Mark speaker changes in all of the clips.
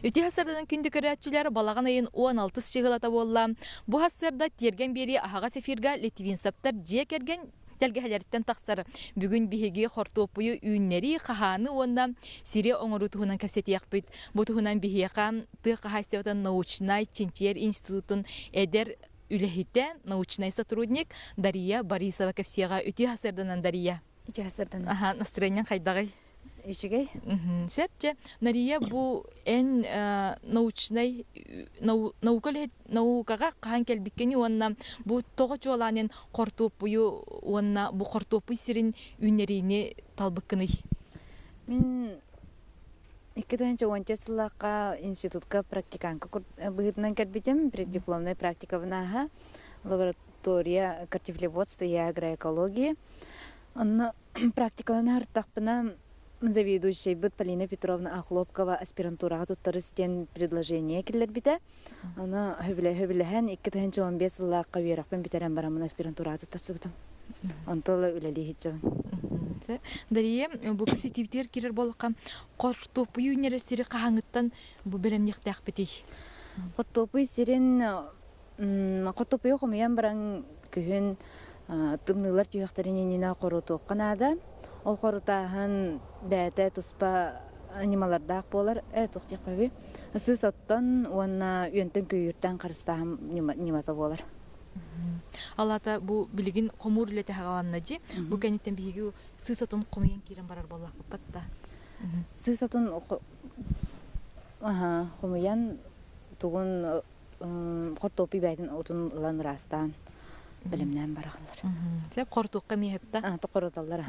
Speaker 1: Үтүө сарданан күндү көрөөччүлэр балаҕан ыйын 16 чыһылата буолла. Бу сарсыарда тиэргэн биэрии аһаҕас эфирга Литвинцевтар дьиэ кэргэн тэлгэһэлэриттэн тахсар. Бүгүн биһиги хортуоппуйу үүннэрии, хаһааны уонна сири оҥоруу туһунан кэпсэтиэхпит. Бу туһунан биһиэхэ тыа хаһаайыстыбатын научнай чинчийэр институтун эдэр үлэһитэ, научнай сотрудник Дария Борисова кэпсиэҕэ. Үтүө сарсыарданан, Дария.
Speaker 2: Үтүө сарсыарданан.
Speaker 1: Аха, настроениеҥ хайдаҕый?
Speaker 2: Үчүгэй.
Speaker 1: Сөп чэ. Нария, бу эн научнай наука наукаҕа хаһан кэлбиккиний уонна бу тоҕо чуолаан эн хортуоппуйу уонна бу хортуоппуй сирин үүннэриини талбыккыный?
Speaker 2: Мин 2014 сыллаахха институтка практиканка быһыытынан кэлбитим. Преддипломнай практикабын ааһа лаборатория картофелеводства и агроэкологии. Онно Практикалана сырыттахпына, заведующайбыт Полина Петровна Охлопкова аспирантураҕа туттарыс диэн предложение киллэрбитэ. Ону сөбүлэһэн 2015 сыллаахха үөрэхпин бүтэрэн бараммын аспирантураҕа туттарсыбытым. Онтон ыла үлэлии сылдьабын.
Speaker 1: Дария, бу кэпсэтиибитигэр киирэр буоллахха, хортуоппуйу үүннэрэр сири хаһааҥҥыттан бу бэлэмниэхтээхпитий?
Speaker 2: Хортуоппуй сирин Хортуоппуйу хомуйан баран күһүн тымныылар түһүөхтэрин иннинэ хорутуохха наада. Ол хорутааһын бэйэтэ туспа ньымалардаах буолар. Ээ, туох диэххэ үһү? Сыыс оттон уонна үөнтэн-көйүүртэн харыстааһын ньымата буолар.
Speaker 1: Ал аата бу билигин хомуур үлэтэ саҕаланна дии. Бу кэнниттэн биһиги сыыс отун хомуйан киирэн барар буоллахпыт да.
Speaker 2: Сыыс отун хомуйан тугун хортуоппуй бэйэтин отун ылан ыраастаан бэлэмнээн бараллар.
Speaker 1: Сөп, хортуокка эмиэ сөп да?
Speaker 2: Хоруталлар.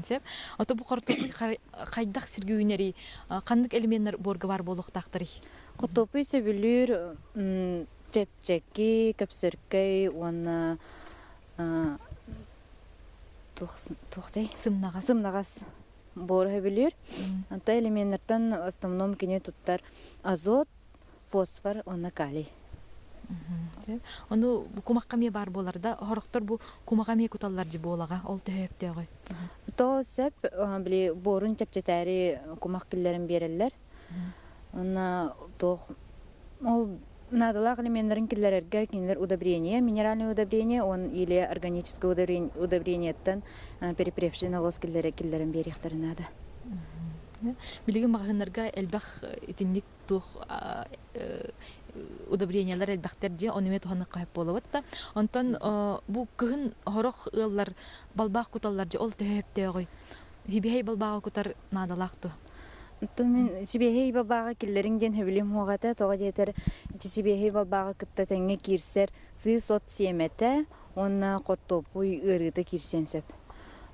Speaker 1: Сөп. Ото бу хортуоппуй хайдах сиргэ үүнэрий? Ханнык элеменнэр буорга баар буолуохтаахтарый?
Speaker 2: Хортуоппуй сөбүлүүр чэпчэки, көпсөркөй уонна туохтай?
Speaker 1: Сымнаҕас.
Speaker 2: Сымнаҕас буор сөбүлүүр. Онто элеменнэртэн основном кини туттар азот, фосфор уонна калий.
Speaker 1: Ону кумахха эмиэ баар буолар да, хорохтор бу кумаҕа эмиэ куталлар дьи буолаҕа, ол төһө
Speaker 2: То сөп, били буорун чэпчэтээри кумах киллэрэн биэрэллэр. Уонна туох ол наадалаах элеменнэрин киллэрэргэ кинилэр удобрение, минеральное удобрение он или органическое удобрениеттан перепревший навоз киллэрэн биэриэхтэрин наада.
Speaker 1: Билигин маҕаһыыннарга элбэх итинник туох удобрениелар элбэхтэр дьиэ ону эмиэ туһаныахха сөп буолабыт да. Онтон бу кыһын сорох ыаллар балбаах куталлар дьэ ол төһө сөптөөҕүй? Сибиэһэй балбааҕы кутар наадалаах дуо?
Speaker 2: Оттон мин сибиэһэй балбааҕы киллэриҥ диэн сөбүлүүм суох этэ. Тоҕо диэтэр ити сибиэһэй балбааҕы кытта тэҥҥэ киирсэр сыыс от сиэмэтэ уонна хортуоппуй ыарыыта киирсиэн сөп.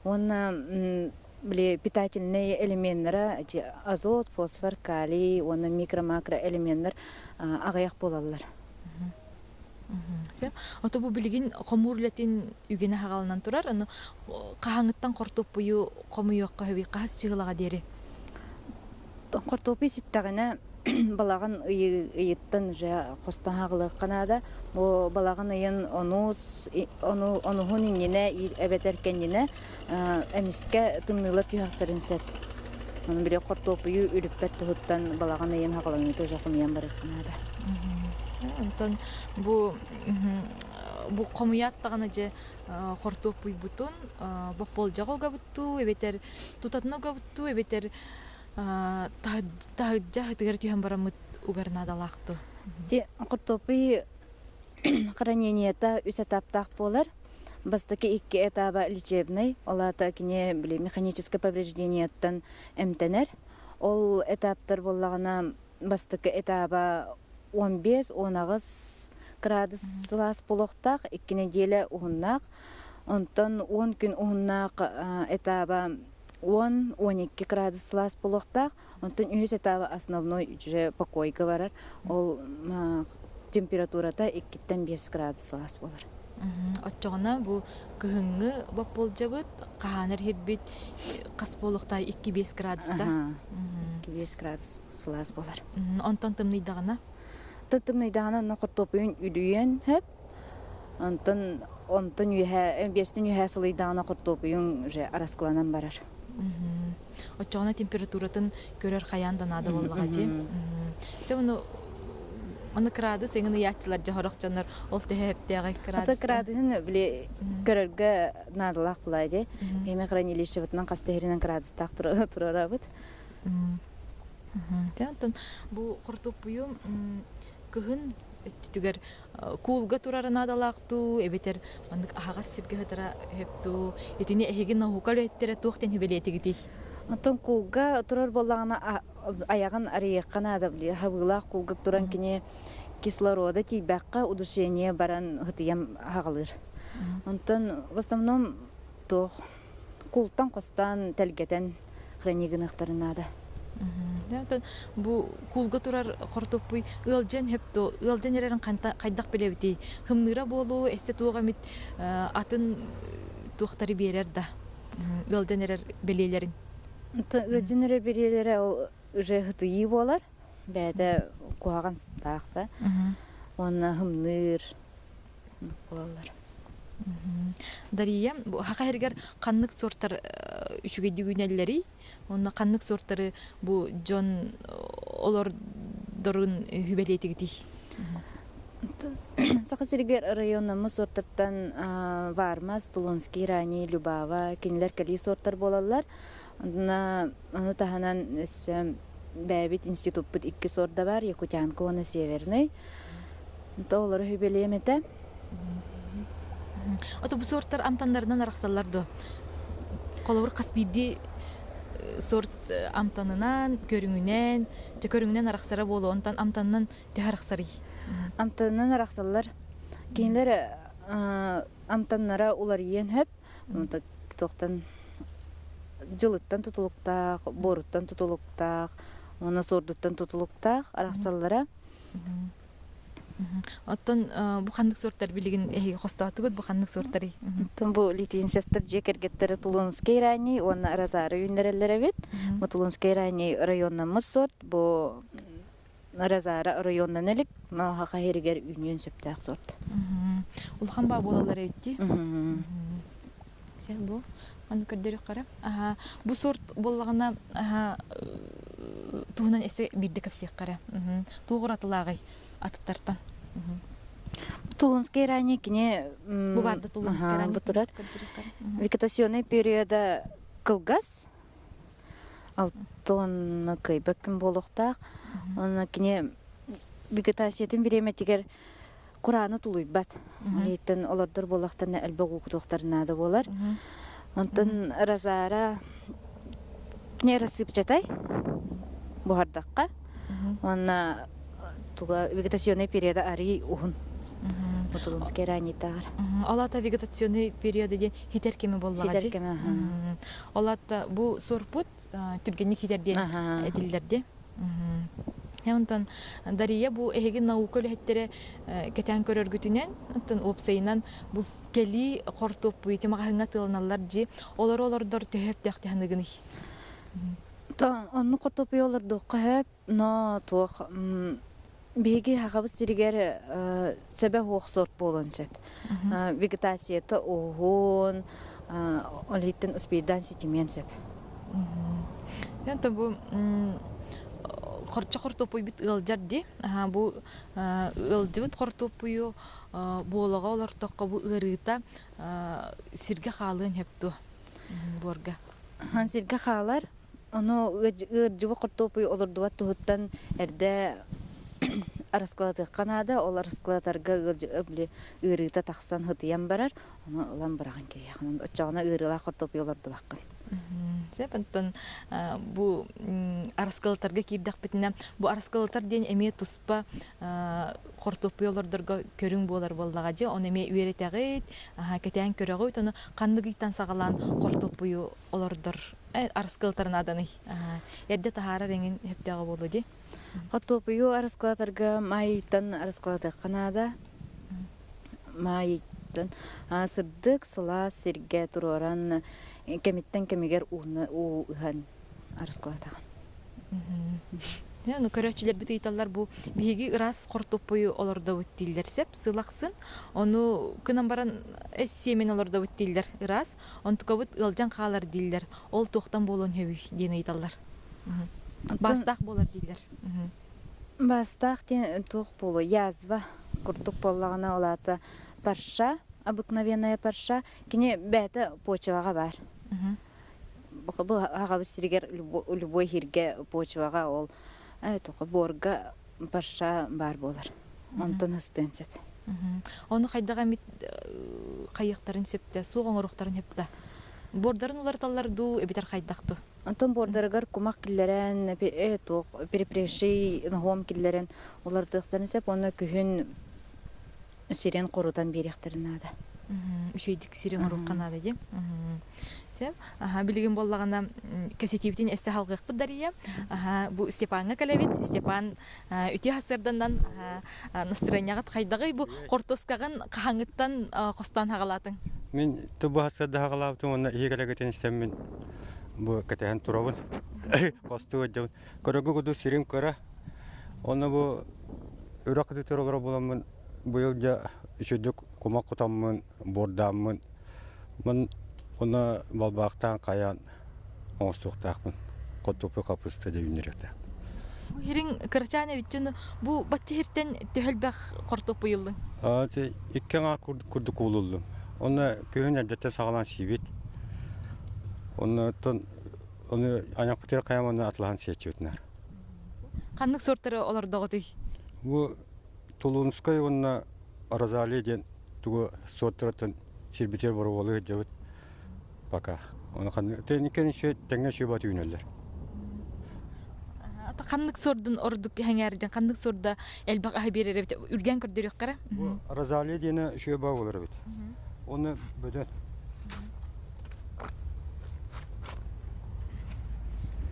Speaker 2: Уонна били питательнай элеменнара эти азот, фосфор, калий уонна микро-макро элеменнэр аҕыйах буолаллар.
Speaker 1: Сөп. Ото бу билигин хомуур үлэтин үгэнэ хаҕаланан турар. Ону хаһааҥҥыттан хортуоппуйу хомуйуохха сөбүй? Хаһыс чыһылаҕа диэри?
Speaker 2: Хортуоппуй ситтэҕинэ балаҕан ыйыттан уже хостон хаҕылыахха наада. Бу балаҕан ыйын онус онуһун иннинэ эбэтэр кэннинэ эмискэ тымныылар түһэхтэрин сөп. Ону били хортуоппуйу үлүппэт туһуттан балаҕан ыйын хаҕыланыыта уже хомуйан барыахха наада.
Speaker 1: Онтон бу бу хомуйаат даҕаны дьэ хортуоппуйбутун боппуолдьаҕа угабыттуу эбэтэр тутатына угабыттуу эбэтэр таһырдьа аһытыгар түһэн бараммыт угар наадалаах дуо?
Speaker 2: Дьэ, хортуоппуй хранениета үс этаптаах буолар. Бастакы икки этаба лечебный, ол аата кини били механическое повреждениеттан эмтэнэр. Ол этаптар буоллаҕына бастакы этаба 15-18 градус сылаас буолуохтаах, икки нэдиэлэ уһуннаах. Онтон 10 күн уһуннаах этаба 10-12 градус сылаас буолуохтаах. Онтон үһүс этаба основной уже покойга барар. Ол температурата 2-тэн 5 градус сылаас буолар.
Speaker 1: Оччоҕуна бу кыһыҥҥы боппуолдьабыт хаһаанар иһирбит хас буолуохтаах 2-5 градуста?
Speaker 2: 2-5 градус сылаас буолар.
Speaker 1: Онтон тымныйдаҕына?
Speaker 2: Тымныйдаҕына онно хортуоппуйун үлүйүөн сөп. Онтон онтон үөһэ биэстэн үөһэ сылыйдаҕына хортуоппуйуҥ уже араскыланан барар.
Speaker 1: Оччоҕуна температуратын көрөр хайаан да наада буоллаҕа дии. Сэ ону аны кыраадыс эҥин ыйааччылар дьоһорох дьоннор ол төһө эптээҕий
Speaker 2: Ата
Speaker 1: кыраадыс?
Speaker 2: кыраадыһын били көрөргө наадалаах булаа дии. Кеме хранилищебытынан хас тэһиринэн кыраадыстаах турарабыт.
Speaker 1: Дьэ, онтон бу хортуоппуйу кыһын өттүтүгэр куулга турара наадалаах дуу, эбэтэр маннык аһаҕас сиргэ сытара сөп дуу? Итини эһиги наука үлэһиттэрэ туох диэн сүбэлиэтигитий?
Speaker 2: Оттон куулга турар буоллаҕына айаҕын арыйыахха наада били хабыылаах куулга туран кини кислорода тиийбэххэ удушение баран ытыйан хаҕалыыр. Онтон в основном туох култан хостоон тэлгэтэн храни гыныахтарын наада.
Speaker 1: Оттон бу куулга турар хортуоппуй ыалдьан сөп дуо? Ыалдьан эрэрин хайдах билэбитий? Хымныыра буолуо, эссе туох эмит атын туохтары биэрэр да ыалдьан эрэр бэлиэлэрин?
Speaker 2: Ыалдьан эрэр бэлиэлэрэ ол уже ытыйыы буолар. Бэйэтэ куһаҕан сыттаах да. Уонна хымныыр буолаллар.
Speaker 1: Дария, бу саха сиригэр ханнык сортар үчүгэйдик үүнэллэрий? Уонна ханнык сортары бу дьон олордорун сүбэлиэтигитий?
Speaker 2: Саха сиригэр районнаммыт сортартан Вармас, Тулунский, Рани, Любава кинилэр кэлии сортар буолаллар. Онно ону таһынан өссө бэйэбит институппут икки сорда бар, Якутянка уонна Северный. Онто олору сүбэлиэм этэ.
Speaker 1: Ото бу сортар амтаннарынан арахсаллар дуо? Холобур, хас биирдии сорт амтанынан, көрүҥүнэн, дьэ көрүҥүнэн арахсара буолуо, онтон амтанынан төһө арахсарый?
Speaker 2: Амтанынан арахсаллар. Кинилэр амтаннара уларыйыан сөп. Туохтан дьылыттан тутулуктаах, буоруттан тутулуктаах, уонна суордуттан тутулуктаах арахсаллара.
Speaker 1: Оттон бу ханнык суортар билигин эһиги хостоотугут, бу ханнык суортарый?
Speaker 2: Оттон бу Литвинцевтэр дьиэ кэргэттэрэ Тулунский ранний уонна Розары үүннэрэллэр эбит. Бу Тулунский ранний районнаммыт сорт, бу Розара оройуоннан илик, но саха сиригэр үүнүөн сөптөөх сорт.
Speaker 1: Улахан баа буолаллар эбит дии. Сэ бу аны көрдөрүөххэ Аха бу сорт буоллаҕына аха туһунан эссе биирдэ кэпсиэххэ эрэ. Туох уратылааҕый атыттартан?
Speaker 2: Тулунский ранее кини
Speaker 1: Бу баарда Тулунский ранее
Speaker 2: бу турар. Вегетационный периода кылгас, Алтон кыайбат күн буолуохтаах. Онно кини вегетациятын бириэмэтигэр курааны тулуйбат. Иһиттэн олордор буоллахтарына элбэх уу кутуохтарын наада буолар. Онтон Розара кини рассыпчатай буһардахха. Уонна туга вегетационный периода арый уһун. Ботулунскай раннитааҕар.
Speaker 1: Ол аата вегетационный периода диэн хитэр кэми буоллаҕа
Speaker 2: Ситэр кэмэ.
Speaker 1: Ол аата бу сорпут түргэнник хитэр диэн этиллэр дии. Онтон Дария бу эһиги наука үлэһиттэрэ кэтээн көрөргүтүнэн, оттон уопсайынан бу кэлии хортуоппуйу маҕаһыыҥҥа тыаланаллар дии, олору олордор төһө өптөөхтөһыныгыный?
Speaker 2: Оннук хортуоппуйу олордуохха сөп, но туох биһиги Сахабыт сиригэр сөбө суох сорт буолуон сөп. Вегетацията уһун, ол иһиттэн успейдаан ситимиэн сөп.
Speaker 1: Онтон бу хорчо хортуоппуйбут ыалдьар дии. Бу ыалдьыбыт хортуоппуйу буолаҕа олортоххо бу ыарыыта сиргэ хаалыан сөп дуо буорга?
Speaker 2: Сиргэ хаалар. Ону ыалдьыбыт хортуоппуйу олордубат туһуттан эрдэ араскылатыахха наада. Ол араскылатарга били ыарыыта тахсан сытыйан барар. Ону ылан быраҕан кэбиһэҕин. Оччоҕуна ыарыылаах хортуоппуйу олордубаккын.
Speaker 1: Сөп, онтон бу араскылатарга киирдэхпитинэ, бу араскылатар диэн эмиэ туспа хортуоппуй олордорго көрүҥ буолар буоллаҕа дии. Ону эмиэ үөрэтэҕит, кэтээн көрөҕүт. Ону ханнык ыйтан саҕалаан хортуоппуйу олордор араскылатар нааданый? Эрдэ таһаарар эҥин сөптөөҕө буолуо дии.
Speaker 2: Хортуоппуйу араскылатарга маайыйтан араскылатыахха наада. Маайыйтан сырдык, сылаас сиргэ туруоран кэмиттэн кэмигэр уу ыһан араскылатаҕын.
Speaker 1: Ону көрөөччүлэрбит ыйыталлар бу биһиги ыраас хортуоппуйу олордобут дииллэр сөп сыл ахсын. Ону гынан баран эс сиэмэн олордобут дииллэр ыраас. Онтукабыт ыалдьан хаалар дииллэр. Ол туохтан буолуон сөбүй диэн ыйыталлар. Баастаах буолар дииллэр.
Speaker 2: Бастаах диэн туох буолуо язва курдук буоллаҕына ол аата парша, обыкновенная парша кини бэйэтэ почваҕа баар. Бу аҕабыт сиригэр любой иһиргэ почваҕа ол буорга парша баар буолар. Онтон ыстыан сөп.
Speaker 1: Ону хайдах эмит хайыахтарын сөптө, суох оҥоруохтарын сөптө. Буордарын уларыталлар дуу, эбэтэр хайдах дуу?
Speaker 2: Онтон буордарыгар кумах киллэрэн, туох перепревший ноһуом киллэрэн уларытыахтарын сөп уонна күһүн сирин хорутан биэриэхтэрин наада.
Speaker 1: Үчүгэйдик сирин оруохха наада дии. Сөп. Аха, билигин буоллаҕына кэпсэтиибитин өссө салҕыахпыт Дария. Аха, бу Степаҥҥа кэлэбит. Степан үтүө сарсыарданан настырыанньаҕыт хайдаҕый бу хортуоскаҕын хаһааҥҥыттан хостоон хаҕалаатыҥ?
Speaker 3: Мин тубу сарсыарда хаҕалаабытым уонна иһи кэлэгитин истэммин бу кэтэһэн турабын. Хостуу сылдьабын. Көрөгү куду сирим кыра. Онно бу үрэх кытыытыгар олорор буоламмын быйыл дьэ үчүгдүк кумах кутаммын, буордааммын, мын уонна балбаахтаан хайаан оҥостуохтаахпын. Хотуппу хапыста дьэ үүннэриэхтээх.
Speaker 1: Бу иһириҥ кырачаан эбит бу бачча иһиртэн төһө элбэх хортуоппуйуллуҥ?
Speaker 3: Икки аҥаар курдук уулуллум. Онно күһүн эрдэттэн саҕалаан сиибит. Оннуттан ону айахпытыгар хайаан онно атылаһан сиэччибит наар.
Speaker 1: Ханнык суортары олордоҕутуй?
Speaker 3: Бу Тулунскай уонна Розалия диэн тугу суоттарыттан сирбитигэр боруобалыы сылдьабыт пока. Ону ханнык тэҥҥэ тэҥҥэ сүбэ үүнэллэр.
Speaker 1: Ханнык суордун ордук сэҥээрдин, ханнык суорда элбэх аһы биэрэр эбит үргэн көрдөрүөххэ
Speaker 3: Бу Розалия диэни үчүгэй буолар эбит. Оны бөдөн.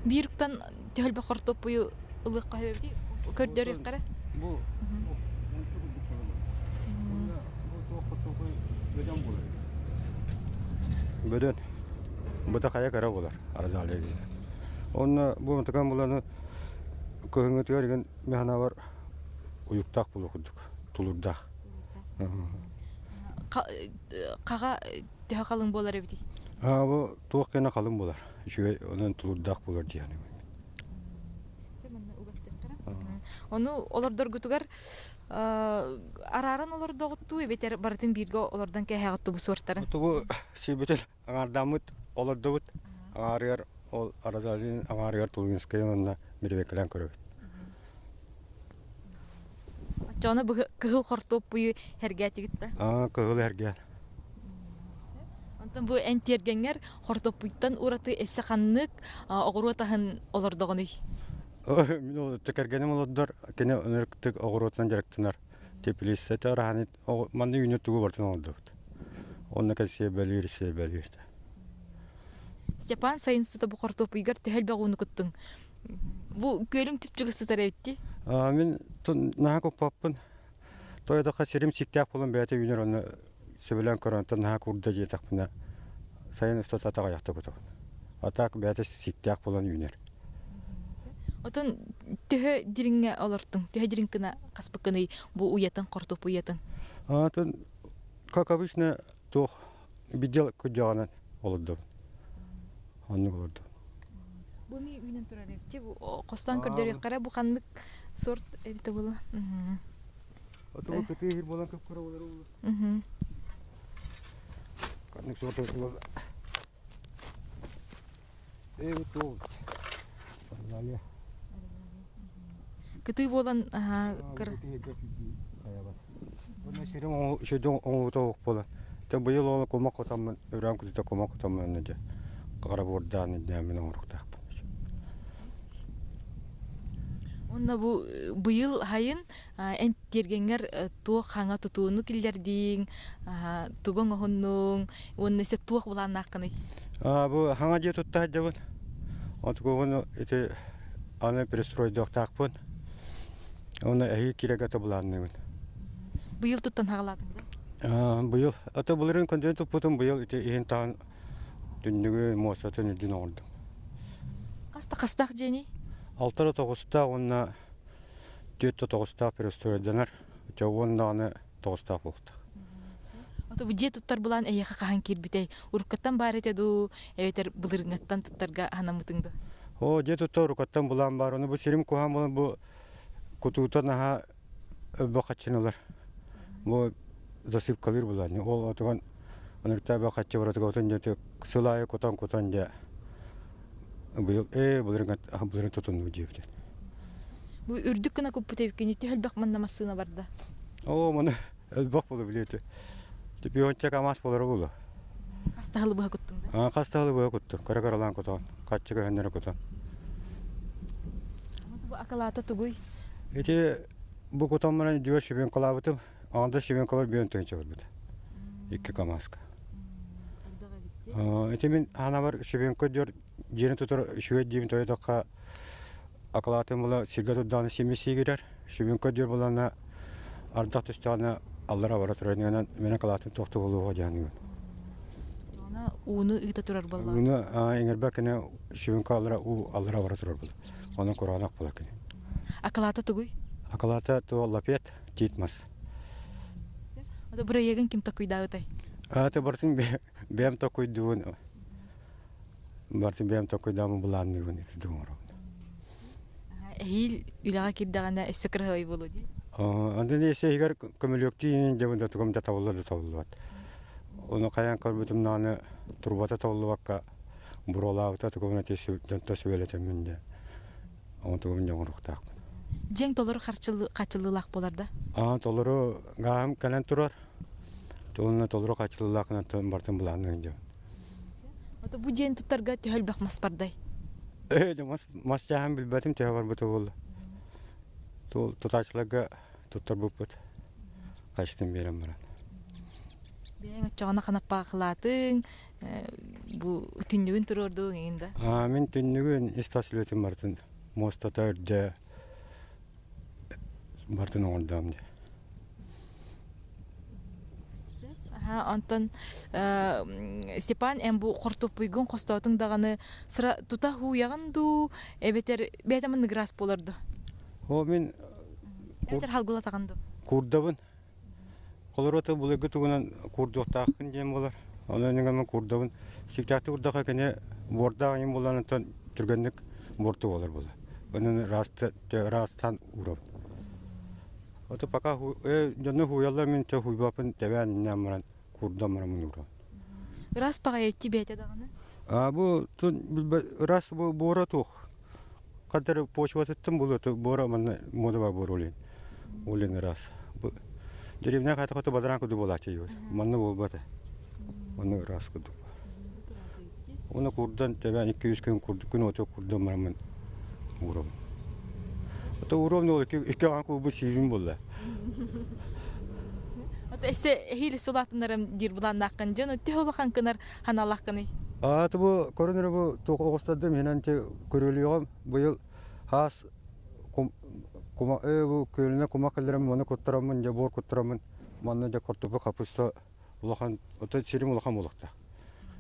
Speaker 1: Биир уктан төһөлбөх хортуоппуйу ылыахха сөбүй көрдөрүөххэ
Speaker 3: Бу Бөдөн. Быта хайа кыра болар Розалия диэн. Онно бу мытыкан буланы кыһыҥҥытыгар игин механабар уйуктаах буолуох курдук тулурдаах.
Speaker 1: Хаҕа төһө халыҥ буолар эбитий?
Speaker 3: Аа бу туох гына халыҥ буолар. Үчүгэй онон тулурдаах буолар диэн.
Speaker 1: Ону олордоргутугар арааран олордоҕуттуу эбэтэр барытын бииргэ олордон кээһэҕит тубу суортарын?
Speaker 3: Тубу сиэбитин аҥаардаммыт олордубут. Аҥаарыгар ол Розалин аҥаарыгар Тулгинскай уонна Мирбеккэлээн көрөбүт.
Speaker 1: Оччоҕуна кыһыл хортуоппуйу эргээтигит да?
Speaker 3: Аа, кыһыл эргээн.
Speaker 1: Онтон бу эн тиэргэҥҥэр хортуоппуйтан ураты эссе ханнык оҕуруот аһын олордоҕунуй?
Speaker 3: Мин кэргэним олордор, кини ынырыктык оҕуруотунан дьарыктанар. Теплицата ыраһан манна үүнэр тугу барытын оҥордубут. Онно кэлсиэбэлиир, сиэбэлиир.
Speaker 1: Степан сайын сута бу хортуоппуйгар төһө элбэх ууну куттуҥ? Бу күөлүҥ түпчүгү сытар эбитти.
Speaker 3: Мин наһаа куппаппын. Тоойдоххо сирим сиктээх буолан бэйэтэ үүнэр онно сөбүлээн көрөн онтон наһаа куурда диэтэхпинэ сайын устата атаҕайахта кутабын. А так бэйэтэ сиктээх буолан үүнэр.
Speaker 1: Отон төһө дириҥҥэ олортуҥ? Төһө дириҥ гына хаспыккыный бу уйатын, хортуоп уйатын?
Speaker 3: Атын, как обычно, туох бидел күдьэҕинэн олордобун. Оннук олордум.
Speaker 1: Бу ми үүнэн турар эбит. Бу хостоон көрдөрүөххэ бу ханнык сорт эбитэ буолла?
Speaker 3: Отугу кытыы иһир буолан кып-кыра буолар буолла. Ханнык сорт эбитэ буолла? Ээ бу туох Далее.
Speaker 1: Кытыы буолан кыра.
Speaker 3: Уонна сирим үчүгэй оҥоһута оһох буолан. Тэ быйыл ол кумах кутаммын, өрөөн кутута кумах кутаммын дьэ хара буордаан ирдээммин оҥоруохтаахпын.
Speaker 1: Уонна бу быйыл сайын эн тиэргэҥҥэр туох хаҥа тутууну киллэрдиҥ, тугу оҥоһуннуҥ уонна өссө туох былааннааххыный?
Speaker 3: Бу хаҥа дьиэ тутта сылдьабын. Отугугун ити аны пристройдуохтаахпын. Уонна эһиги киирэргэ тобулаанныыбын.
Speaker 1: Быйыл туттан хаҕалаатыҥ да?
Speaker 3: Быйыл. Ата былырыын көндүөн туппутум, быйыл ити иһин таһын түннүгү, муостатын үрдүн оҥордум.
Speaker 1: Хаста хастаах дьиэний?
Speaker 3: Алтара тоҕустаах уонна түөрт тоҕустаах пристройданар. Чэ уон даҕаны тоҕустаах буолуохтаах.
Speaker 1: Ото бу дьиэ туттар былаан эйиэхэ хаһан киирбитэй? Уруккаттан баар этэ дуу, эбэтэр былырыыҥҥаттан туттарга санаммытыҥ дуу?
Speaker 3: Оо, дьиэ туттар уруккаттан былаан баар. Ону бу сирим куһаҕан буолан бу. Кутуута наһаа өлбөх хаччыналар. Бу засыпкалыыр булаанньа. Ол отуган онуктаабы хаччы баратыга отон дьэ сыл аайы кутан-кутан дьэ быйыл ээ былырын былырын тутунну диэбитин.
Speaker 1: Бу үрдүк гына куппут эбиккин ити элбэх манна массыына барда.
Speaker 3: Оо, маны элбэх буолу билиэти. Типионча камаз болоро булу.
Speaker 1: Хас таһылы быһа куттуҥ да?
Speaker 3: Хас таһылы быһа куттум. Кыра-кыралаан кутан, хаччы көһөннөрө кутан.
Speaker 1: Бу акылаата тугуй?
Speaker 3: Ити бу кутан баран дьүө шибенкалаабытым. Анда шибенкалар бүөн тыынча барбыт. Икки камазка. Ити мин ханабар шибенка диор дьиэни тутар үчүгэй диибин тойотохха акылаатын була сиргэ турдаҕына симми сиигирэр. Шибенка диор булана ардах түстэҕинэ аллара бара турар. Инэн мен акылаатын тохту болуоҕа диэн.
Speaker 1: Она ууну ыыта турар буолла.
Speaker 3: Ууну иҥэрбэт кини шибенка аллара уу аллара бара турар була. Онон кураанах була кини.
Speaker 1: Акылаата тугуй?
Speaker 3: Акылаата туо лапет, тиит мас.
Speaker 1: Ото бырайыагын ким токуйдаабытай?
Speaker 3: Аты бартын бэйэм токуйдуун бартын бэйэм токуйдаамын былаанныыбын ити оҥоробун.
Speaker 1: Эһиил үлэҕэ киирдэҕинэ өссө кыраһыай буолуо дии.
Speaker 3: Антон иһигэр көмүлүөктүү дьабын да тугум да табыллар да табыллыбат. Ону хайаан көрбүтүм даҕаны турбата табыллыбакка буруолаабыта тугум эти дьонто сүбэлэтэммин дьэ. Ону тугум дьэ оҥоруохтаахпын.
Speaker 1: Дьиэҥ толору харчылыылаах буолар да?
Speaker 3: Аа толору гааһым кэлэн турар. Тугунна толору харчылыылаахынан бартын былаанныын дьэ.
Speaker 1: Ото бу дьиэн туттарга төһө элбэх мас бардай?
Speaker 3: Ээ, мас мас чааһын билбэтим төһө барбыта буолла. Тутааччыларга туттарбыппыт. Хачытын биэрэн баран.
Speaker 1: Бэйэҥ оччоҕуна ханаппаахылаатыҥ, бу түннүгүн туруордуҥ иҥин да?
Speaker 3: Аа, мин түннүгүн ис тас үлэтин барытын муостата үрдэ барытын оҥордоом дии.
Speaker 1: Онтон Степан эн бу хортуоппуйгун хостоотуҥ даҕаны сыра тута һууйаҕын дуу эбэтэр бэйэтэ маннык ыраас буолар дуу?
Speaker 3: О мин
Speaker 1: Эбэтэр халгылатаҕын дуу?
Speaker 3: Куурдабын. Холоруота былыргы тугунан куурдуохтааххын диэн буолар. Онон мин куурдабын. Сиктээхтик курдаха кини буордаах иҥин буолан онтон түргэнник буорту буолар буолар. Онон ыраастаан уурабын. Ото пока дьону һууйаллар мин чэ һууйбаппын тэбээн иннээн баран куурдан бараммын уурабын.
Speaker 1: Ыраас баҕайы бэйэтэ даҕаны?
Speaker 3: А бу ыраас буора туох. Хантары почватыттан булуо буора манна муода буор улин. Улин ыраас. Деревня хата хото бадаран куду буолааччы юут. Манна буолбата. Манна ыраас кудук. Оны курдан тэбээн 2-3 күн курдук күн оту курдан бараммын уурабын. Ото уурабын ол икки аан куубу сиибин булла.
Speaker 1: Ото эссе эһиил сулаатыннарым диир булааннааххын дьон төһө улахан кынар ханалааххыный?
Speaker 3: Ааты бу көрөн бу туох оҕустардым иһинэн те көрүлүөҕүм быйыл хаас кума бу күөлүнэ кума кэллэрим маны куттараммын дьэ буор куттараммын манна дьэ картопы хапыста улахан ото сирим улахан буолуохтаах.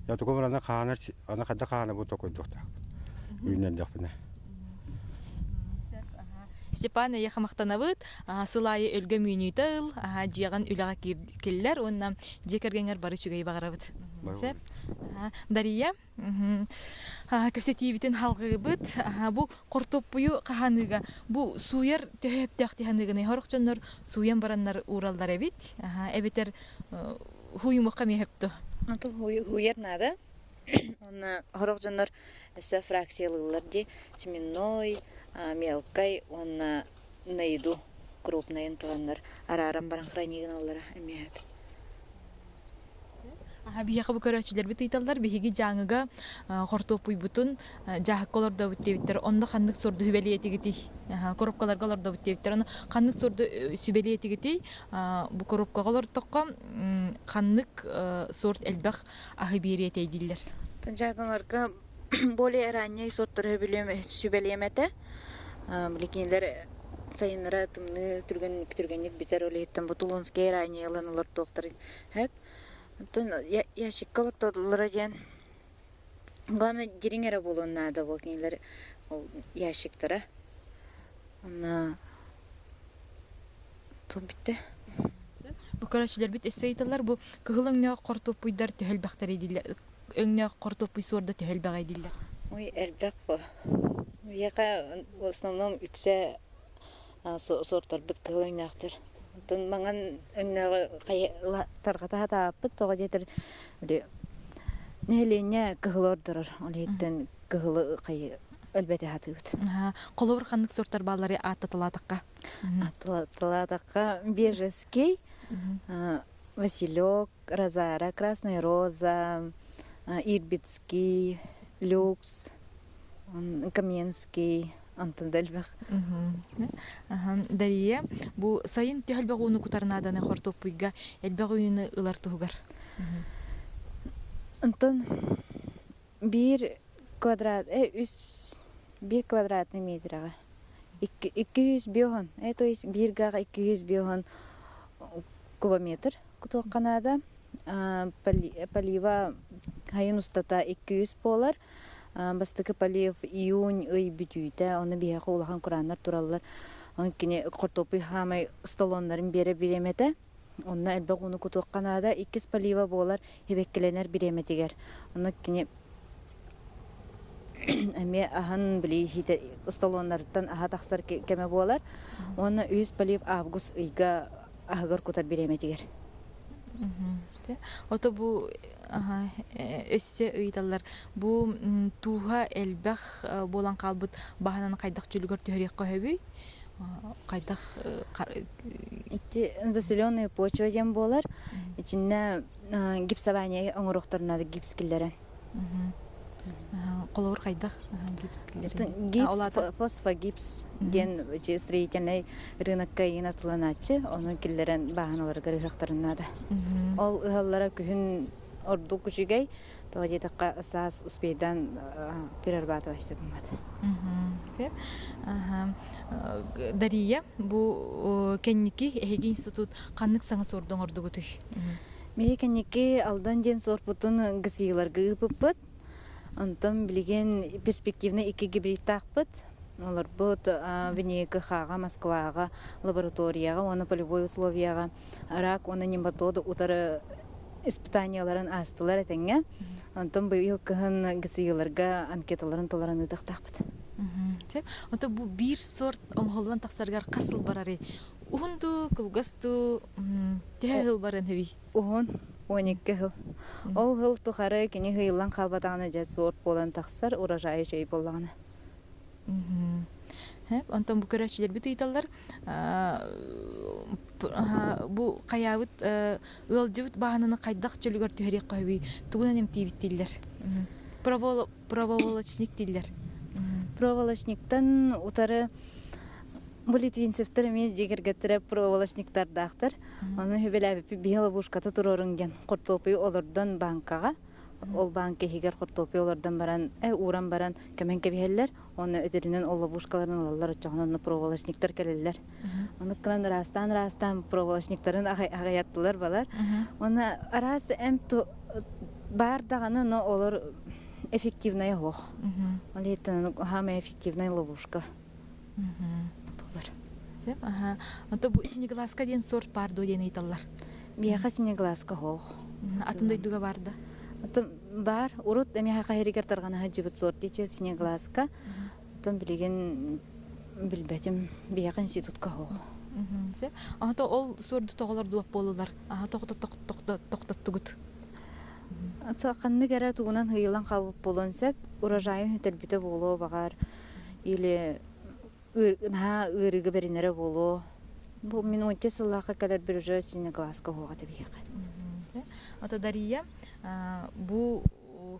Speaker 3: Я тугу аны хаанар аны хайда хаана бу токойдуохтаах. Үүннэрдэхпинэ.
Speaker 1: Степан эйиэхэ махтанабыт. Сыл аайы өлгөм үүнүүтэ ыл, дьиэҕин үлэҕэ киллэр уонна дьиэ кэргэҥҥэр бары үчүгэйи баҕарабыт. Сөп. Дария, кэпсэтиибитин халҕыыбыт. Бу хортуоппуйу хаһаныыга бу сууйар төһө өптөөх тиһаныыгыный? Сорох дьоннор сууйан бараннар уураллар эбит. Эбэтэр һууйумуохха эмиэ сөп дуо?
Speaker 2: Һууйар наада. Уонна сорох дьоннор өссө фракциялыыллар дии. Семенной, мелкай уонна на еду крупнайын тыланнар арааран баран хранить гыналлара эмиэ сөп.
Speaker 1: Биһиэхэ бу көрөөччүлэрбит ыйыталлар, биһиги Дьааҥыга хортуоппуйбутун дьааһыкка олордобут диэбиттэр. Онно ханнык суорду сүбэлиэтигитий? Коробкаларга олордобут диэбиттэр. Ону ханнык суорду сүбэлиэтигитий? Бу коробкаҕа олортоххо ханнык сорт элбэх аһы биэриэ этэй дииллэр.
Speaker 2: Дьааҥыларга более ранний сорттары сүбэлиэм этэ. Билигинилэр сайыннара тымныы түргэнник түргэнник бүтэр ол иһиттэн бу Тулунскай ранний ылан олортуохтарын сөп. Оттон ящикка олордоллоро диэн главное дириҥ эрэ буолуон наада буо кинилэр ол ящиктара. Онно туох бүттэ?
Speaker 1: Бу көрөөччүлэрбит өссө ыйыталлар бу кыһыл өҥнөөх хортуоппуйдар төһө элбэхтэрий дииллэр. Өҥнөөх хортуоппуй суорда төһө элбэҕэй дииллэр.
Speaker 2: Ой, элбэх бу. Биһиэхэ в основном үксэ Сортарбыт кыһыл өҥнөөхтөр. Оттон маҥан өҥнөөҕү тарҕата сатаабыппыт, тоҕо диэтэр били нэһилиэнньэ кыһылы ордорор. Ол иһиттэн кыһылы өлбөтө сатыыбыт.
Speaker 1: Холобур ханнык сортар бааллары ааттаталаатахха?
Speaker 2: Ааттаталаатахха Бежеский, Василек, Розара, Красная Роза, Ирбитский, Люкс, Каменский, Антон да элбэх.
Speaker 1: Дария, бу сайын төһө элбэх ууну кутар нааданы хортуоппуйга элбэх үүнүүнү ылар туһугар?
Speaker 2: Онтон биир квадрат, үс биир квадратный метраҕа 205 то есть биир гаҕа 205 кубометр кутуохха наада. Полива хайын устата 200 буолар. Бастакы полив июнь ый бүтүүтэ, ону биһиэхэ улахан курааннар тураллар. Онон кини хортуоппуй хаамай столоннарын биэрэр бириэмэтэ. Онно элбэх ууну кутуохха наада. Иккис полива буолар сибэккилэнэр бириэмэтигэр. Онно кини эмиэ аһын били столоннарыттан аһа тахсар кэмэ буолар. Уонна үһүс полив август ыйга аһыгар кутар бириэмэтигэр.
Speaker 1: Ото бу өссө ыйыталлар бу тууһа элбэх буолан хаалбыт баһынан хайдах чөлүгэр түһэриэххэ сөбүй? Хайдах
Speaker 2: Ити заселенная почва диэн буолар. Итиннэ гипсование оҥоруохтарын наада гипс киллэрэн.
Speaker 1: Холобур хайдах гипс киллэрэн?
Speaker 2: Гипс, фосфогипс диэн строительнай рынокка иин атыланааччы, ону киллэрэн бааһыналарыгар ыһыахтарын наада. Ол ыһаллара күһүн ордук үчүгэй, тоҕо диэтэххэ саас успейдан перерабатывайся гыммат.
Speaker 1: Дария, бу кэнники эһиги институт ханнык саҥа суорду оҥордугутуй?
Speaker 2: Биһи кэнники Алдан диэн суорпутун ГСИ-ларга ыыппыппыт. Онтон билигин перспективный икки гибридтаахпыт. Олорбут ВНИКХ-ҕа, Москваҕа, лабораторияҕа уонна полевой условияҕа рак уонна нематода утары испытаниеларын аастылар этэҥҥэ. Онтон быйыл кыһын ГСИ-ларга анкеталарын толорон ыытыахтаахпыт.
Speaker 1: Ото бу биир сорт оҥоһуллан тахсарыгар хас сыл барарый? Уһун дуу, кылгас дуу, төһө сыл баран эбий?
Speaker 2: Уһун, 12 сыл. Ол сыл тухары кини ыйыллан хаалбатаҕына дьэ суорт буолан тахсар, урожайа үчүгэй буоллаҕына.
Speaker 1: Онтон бу көрөөччүлэрбит ыйыталлар, бу хайаабыт ыалдьыбыт бааһынаны хайдах чөлүгэр түһэриэххэ сөбүй, тугунан эмтиибит дииллэр. Проволочник дииллэр.
Speaker 2: Проволочниктан утары бу литвинцевтэр эмиэ дьиэ кэргэттэрэ проволочниктардаахтар. Ону үбэлээбиппит биһи ловушката туруоруҥ диэн хортуопуйу олордон бааҥкаҕа ол бааҥка иһигэр хортуопуй олордон баран ууран баран көмөн кэбиһэллэр уонна өтөрүнэн ол ловушкаларын ылаллар оччоҕуна онно проволочниктар кэлэллэр оннук гынан ыраастаан ыраастаан проволочниктарын аҕыйаттылар балар уонна араас эмп баар даҕаны но олор эффективная суох ол иһиттэн хаамай эффективная ловушка
Speaker 1: буолар. Сөп, аха. Онто бу синеглазка диэн сорт баар дуо диэн ыйыталлар.
Speaker 2: Биһиэхэ синеглазка суох.
Speaker 1: Атын дойдуга бар да?
Speaker 2: Атын бар. Урут эмиэ хаһырыгар тарҕана сылдьыбыт сорт дичи синеглазка. Оттон билигин билбэтим. Биһиэхэ институтка суох.
Speaker 1: Сөп. Ото ол суорду тоҕолор дуох буолулар. Аха тоҕо тохтоттугут?
Speaker 2: Ханнык эрэ тугунан ыйылан хаалбыт буолуон сөп. Урожайын сүтэрбитэ буолуо баҕар. Или наһаа ыарыыга бэринэрэ буолуо. Бу мин уонча сыллаахха кэлэрбэр уже синеглазка уһуоҕа биһиэхэ.
Speaker 1: Ото Дария, бу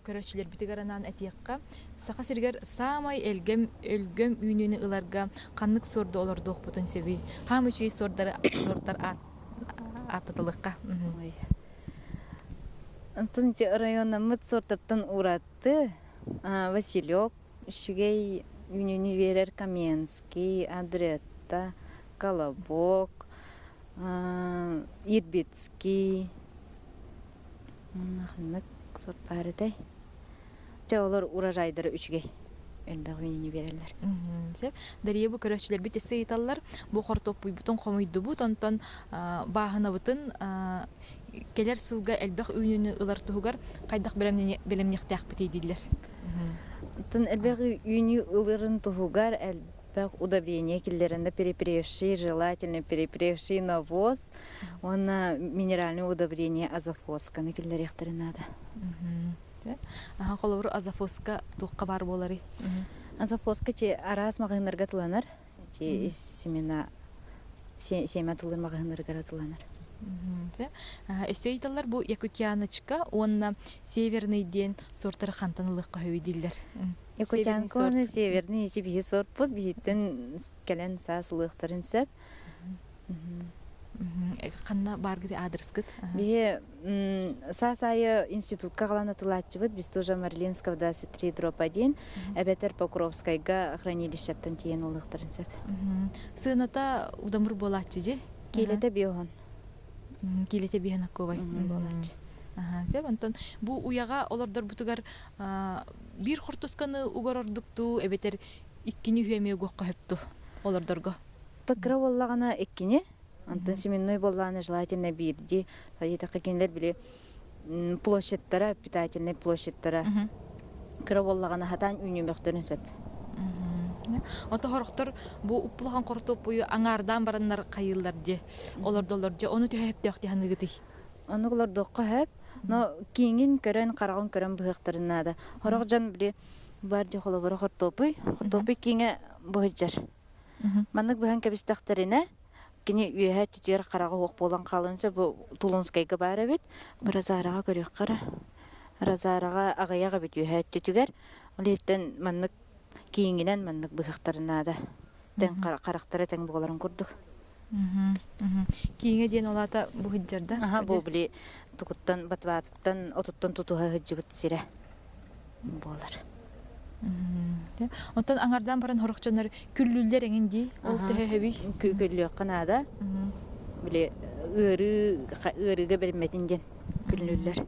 Speaker 1: көрөөччүлэрбитигэр анаан этиэххэ, Саха сиригэр саамай өлгөм өлгөм үүнүүнү ыларга ханнык суорду олордуохпутун сөбүй? Хаам үчүгэй суордары суортар ааттатылыкка.
Speaker 2: Онтон ити районнаммыт суортартан ураты Василек, Үчүгэй үүнүүнү биэрэр Каменский, Адретта, Колобок, Ирбитский уонна ханнык сорт баар этэй? Дьэ олор урожайдара үчүгэй элбэх үүнүүнү биэрэллэр.
Speaker 1: Сөп. Дария бу көрөөччүлэрбит эссе ыйыталлар. Бу хортуоппуйбутун хомуйдубут, онтон бааһынабытын кэлэр сылга элбэх үүнүүнү ылар туһугар хайдах бэлэмниэхтээхпитий дииллэр.
Speaker 2: Оттон элбэх үүнүү ыларын туһугар. Сөппөх удобрение киллэрэнэ перепревший, желательно перепревший навоз уонна минеральное удобрение азофосканы киллэриэхтэрин наада.
Speaker 1: Холобур, азофоска туохха баар буоларый?
Speaker 2: Азофоска чи араас маҕаһыыннарга тыланар. Чи семена семя тылын маҕаһыыннарыгар атыланар.
Speaker 1: Өссө ыйыталлар бу якутяночка уонна северный диэн сортары хантан ылыахха сөбүй дииллэр.
Speaker 2: Якутянка уонна северный ити биһи сорпут биһиттэн кэлэн саас ылыахтарын сөп.
Speaker 1: Ханна бааргыт аадырыскыт?
Speaker 2: Биһи саас аайы институтка аҕалан атылааччыбыт, биз тоже Марлинского 23 дробь 1, эбэтэр Покровскайга хранилищеттан тиийэн ылыахтарын сөп.
Speaker 1: Сыаната удамыр буолааччы дьи?
Speaker 2: Киилэтэ биоһон.
Speaker 1: Киилэтэ биһэн аккуобай.
Speaker 2: Буолааччы.
Speaker 1: Сөп, онтон бу уйаҕа олордорбутугар биир хортусканы угар ордуктуу эбэтэр иккини үһү эмиэ угуохха сөпту олордорго?
Speaker 2: Кыра буоллаҕына иккини, онтон семенной буоллаҕына желательно биирдии. Диэтэххэ кинилэр били площадьтара, питательнай площадьтара кыра буоллаҕына хатаан үүнүмөхтөрүн сөп.
Speaker 1: Ото хорохтор бу уппулахан хортуоппуйу аҥаардаан бараннар хайыыллар дьэ олордоллор дьэ ону төһө сөптөөх дии саныыгытый?
Speaker 2: Оннук олордуохха сөп, но кииҥин көрөн, хараҕын көрөн быһыахтарын наада. Хорох дьон били бар дьэ холобура хортуоппуй, хортуоппуй кииҥэ быһыдьар. Маннык быһан кэбистэхтэринэ, кини үөһэ түтүөр хараҕа суох буолан хаалан сөп. Бу Тулунскайга баар эбит. Бу Розараҕа көрүөххэ эрэ. Розараҕа аҕыйах эбит үөһэ өттүтүгэр. Ол иһиттэн маннык кииҥинэн маннык быһыахтарын наада. Тэҥ харахтара тэҥ буоларын курдук.
Speaker 1: Кииҥэ диэн ол аата бу сылдьар да?
Speaker 2: Аха, бу били тугуттан батваатыттан отуттан тутуһа сылдьыбыт сирэ буолар.
Speaker 1: Оттон аҥардаан баран сорох дьоннор күллүүллэр эҥин дии. Ол төһө сөбүй?
Speaker 2: Күллүөххэ наада. Били ыарыы ыарыыга бэриммэтин диэн күллүүллэр.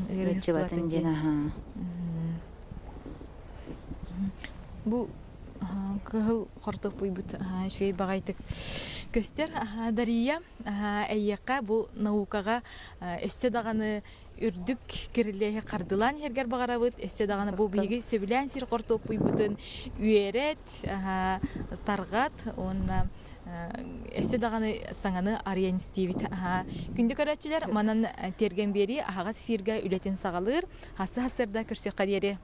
Speaker 2: Ыарыычыбатын диэн аха.
Speaker 1: Бу кыһыл хортуоппуйбут үчүгэй баҕайытык көстөр. Дария, эйиэхэ бу наукаҕа өссө даҕаны үрдүк кирилиэһи хардылаан иһэргэр баҕарабыт. Өссө даҕаны бу биһиги сөбүлээн сир хортуоппуйбутун үөрэт, тарҕат уонна өссө даҕаны саҥаны арыйан истиибит. Күндү көрөөччүлэр, манан тиэргэн биэрии аһаҕас эфиргэ үлэтин саҕалыыр. Хассы-хассырда көрсүөххэ диэри.